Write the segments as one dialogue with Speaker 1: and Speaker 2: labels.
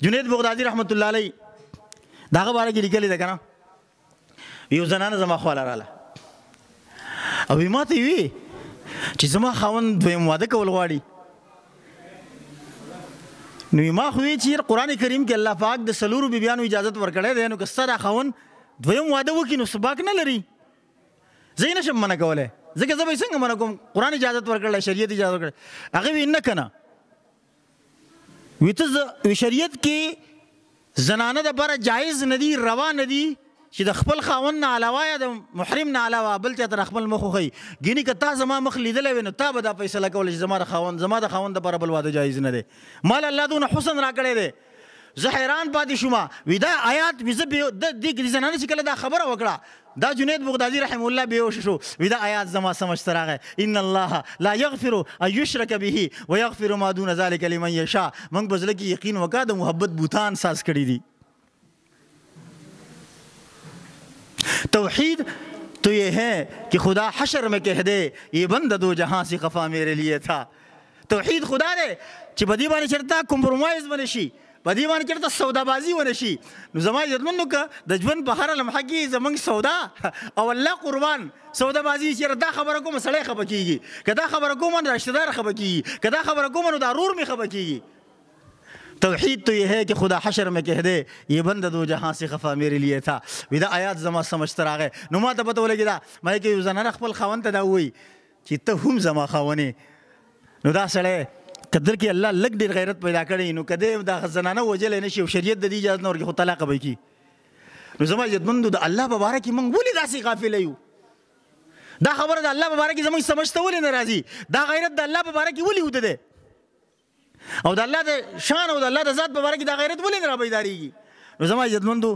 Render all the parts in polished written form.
Speaker 1: جنید بغدادي رحمت الله علیه د هغه باره کې لیکلې ده که نه، یو زنانه زما خواله راله او ما ته یې وی چې زما خاوند دویم واده کول غواړي. نو ما خو وی چې قرآن کریم کې الله پاک د څلورو بیبیانو اجازت ورکړی دی، نو که ستا دا خاوند دویم واده وکړي نو څه باک نه لري، زه یې نه شم منع کولی، ځکه زه به یې څنګه منع کوم، قرآن اجازت ورکړی، شریعت اجازت ورکړی. هغه وی نه که نه، وی ته وی شریعت کې زنانه دپاره جایز نه دي، روا نه دي چې د خپل خاوند نه علاوه یا د محرم نه علاوه بل چا ته خپل مخ وښیي. ګینې که تا زما مخ لیدلی وی نو تا به دا فیصله کوله چې زما د خاوند دپاره بل واده جایز نه دی. ما له الله دونه حسن راکړی دی، زه حیران پاتې شوم. وی دا آیات وی زه د دې زنانه چې کله دا خبره وکړه، دا جنید بغدادي رحمه الله بېهوښه شو. وی دا آیات زما سمجھ ته راغی، ان الله لا یغفر ان یشرک به ویغفر ما دون ذلک لمن یشاء. موږ په زړه کې یقین وکړه، د محبت بوتان ساز کړي دي. توحید تو یہ ہے کہ خدا حشر میں کہہ دے یہ بند دو جہاں سے خفا میرے لیے تھا. توحید خدا دی چې په دې باندې چېرته کمپرومایز ونه شي، په دې باندې چېرته سودابازي ونه شي. نو زما عزتمندو که د ژوند په هره لمحه کې زموږ سودا او الله قربان سودابازي، چېرته دا خبره کوم سړی خفه کېږي، که دا خبره کوم نو رشتهدار خفه کېږي، که دا خبره کوم نو دا ورور مې خفه کېږي. توحید تو یہ ہے کہ خدا حشر میں کہہ دے یہ بند دو جہاں سے خفا میرے لیے تھا. وی دا آیات زما سمجھ ته راغی. نو ما ته پته ولګېده، ما یې کې یو زنانه خپل خاوند ته دا ووایي چې ته هم زما خاوند یې. نو دا سړی که در کې الله لږ ډېر غیرت پیدا کړی نو که دی دا زنانه وژلی نه شي او شریعت د دې اجازه نه ورکړي خو طلاقه به یې کړي. نو زما عزتمندو د الله په باره کې موږ ولې داسې غافله یو؟ دا خبره د الله په باره کې زموږ سمجھ ته ولې نه راځي؟ دا غیرت د الله په باره کې ولې وده دی؟ او د الله د شان او د الله د ذات په باره کې دا غیرت ولې نه راپیدارېږي؟ نو زما عزتمندو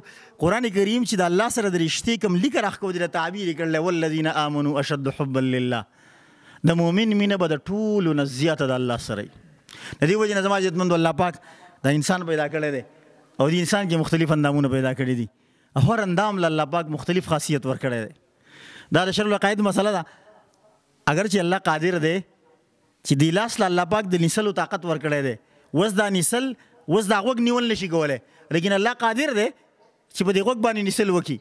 Speaker 1: قرآن کریم چې د الله سره د رشتې کوم لیکه راښکودې ده، تعبیر یې کړلی والذین آمنوا اشد حبا لله. د مؤمن مینه به د ټولو نه زیاته د الله سره وي. د دې وجې نه زما عزتمندو الله پاک دا انسان پیدا کړی دی او دې انسان کې مختلف اندامونه پیدا کړي دي، هر اندام له الله پاک مختلف خاصیت ورکړی دی. دا د شرع العقاید مسله ده. اگر چې الله قادر دی چې دی لاس له الله پاک د نیسلو طاقت ورکړی دی، اوس دا نیسل اوس دا غوږ نیول نشي کولی، لیکن الله قادر دی چې په دې غوږ باندې نیسل وکړي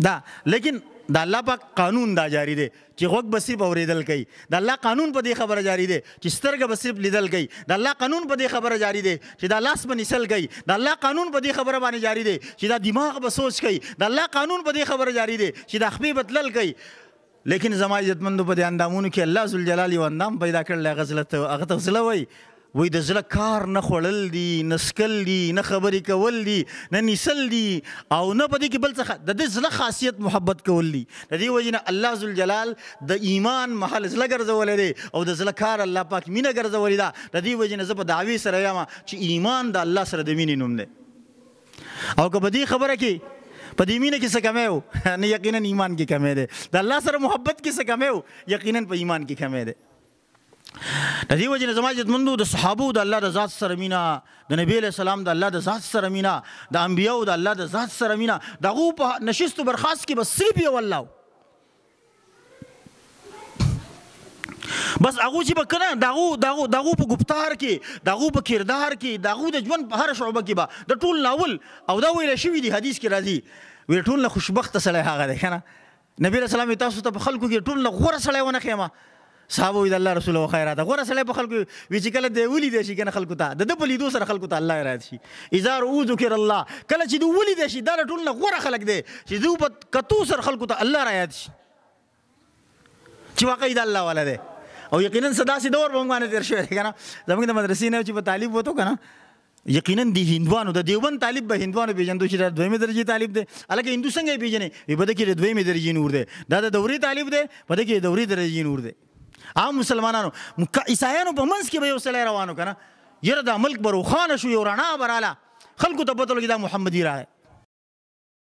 Speaker 1: دا، لیکن د الله پاک قانون دا جاری دی چې غوږ به صرف اورېدل کوي، د الله قانون په دې خبره جاری دی چې سترګه به صرف لیدل کوي، د الله قانون په دې خبره جاری دی چې دا لاس به نیسل کوي، د الله قانون په دې خبره باندې جاری دی چې دا دماغ به سوچ کوي، د الله قانون په دې خبره جاری دی چې دا خپې به تلل کوي. لیکن زما عزتمندو په دې اندامونو کې الله ذوالجلال یو اندام پیدا کړل، هغه زړه ته هغه ته زړه وایي. وایي د زړه کار نه خوړل دي، نه څکل دي، نه خبرې کول دي، نه نیسل دي، او نه په دې کې بل څه. د دې زړه خاصیت محبت کول دي. د دې وجې نه الله ذوالجلال د ایمان محل زړه ګرځولی دی او د زړه کار الله پاک مینه ګرځولې ده. د دې وجې نه زه په دعوې سره یم چې ایمان د الله سره د مینې نوم دی. او که په دې خبره کې په دې مینه کې څه کمی و، نه یقینا ایمان کې کمی دی. د الله سره محبت کې څه کمی و، یقینا په ایمان کې کمی دی. د دې وجې نه زما عزتمندو د صحابو د الله د ذات سره مینه، د نبی علیه السلام د الله د ذات سره مینه، د انبیاو د الله د ذات سره مینه، د هغو په نشست و برخاست کې به صرف یو الله و. بس هغو چې به که نه د هغو په ګفتار کې، د هغو په کردار کې، د هغو د ژوند په هره شعبه کې به د ټول ناول او دا ویل شوي دي، حدیث کې راځي ویل ټول نه خوشبخته سړی هغه دی که نه. نبی علیه السلام یې تاسو ته په خلکو کې ټول نه غوره سړی ونه ښیم. صحابه وایي د الله رسول وخیراته غوره سړی په خلکو وي چې کله دی ولیدی شي که نه خلکو ته د ده په لیدو سره خلکو ته الله یې رایاد شي. اذا رؤو ذکر الله، کله چې دی ولیدی شي دا د ټول نه غوره خلک دی چې دوی په کتو سره خلکو ته الله رایاد شي چې واقعي د الله والا دی. او یقینا څه داسې دور به موږ باندې تېر شوی دی که نه. زموږ د مدرسې نه چې په طالب وتو که نه، یقینا د هندوانو د دیوبند طالب به هندوانو پېژندو چې دا دویمې درجې طالب دی. هلکه هندو څنګه یې پېژنې؟ وایي په ده کې د دویمې درجې نور دی، دا د دورې طالب دی، په ده کې د دورې درجې نور دی. عام مسلمانانو عیسایانو په منځ کې به یو سړی روانو که نه، یاره دا ملک به روښانه شو، یو رڼا به راله، خلکو ته پته ولګي دا محمدي راغی.